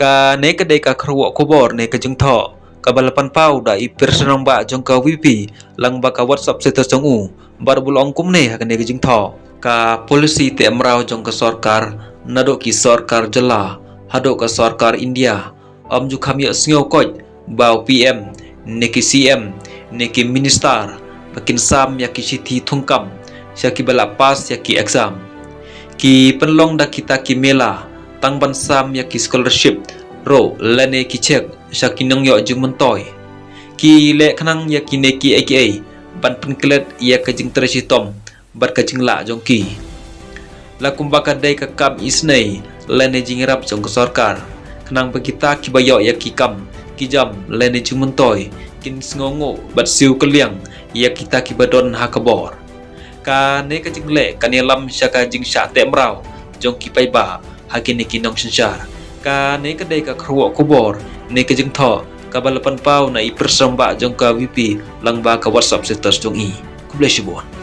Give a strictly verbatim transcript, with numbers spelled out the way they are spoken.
Kane ka dei ka kharwok khubor ne ka jingthoh kaba la pynpaw da i Pyrshah Rangbah jong ka VPP lyngba ka WhatsApp status jong u, bad u la ong kumne ha kane ka jingthoh. Ka polisi teh mraw jong ka sorkar, naduh ki sorkar jylla haduh ka sorkar India, ym ju kham ïohsngew koit ba u PM ne ki CM ne ki minister ba kin sam ïa ki shithi thungkam sha kiba la pass ïa ki exam. Ki pynlong da kita ki mela tang ban sam ïa ki scholarship ruh lane ki cheque sha ki nongïoh jingmyntoi. Ki leh khnang ïa kine kiei kiei ban pynklet ïa ka jingtrei shitom bad ka jinglah jong ki. La kumba ka dei ka kam isynei lane jingïarap jong ka sorkar, khnang ba kita kiba ïoh ïa ki kam ki jam lane jingmyntoi kin sngewnguh bad siew kylliang ïa kita kiba don ha ka bor. Kane ka jingleh kan ïalam sha ka jingshah teh mraw jong ki paidbah ha kine ki nongsynshar. Kane ka dei ka kharwok khubor ne ka jingthoh kaba la pynpaw na i Pyrshah Rangbah jong ka VPP lyngba ka WhatsApp status jong i. Khublei shibun.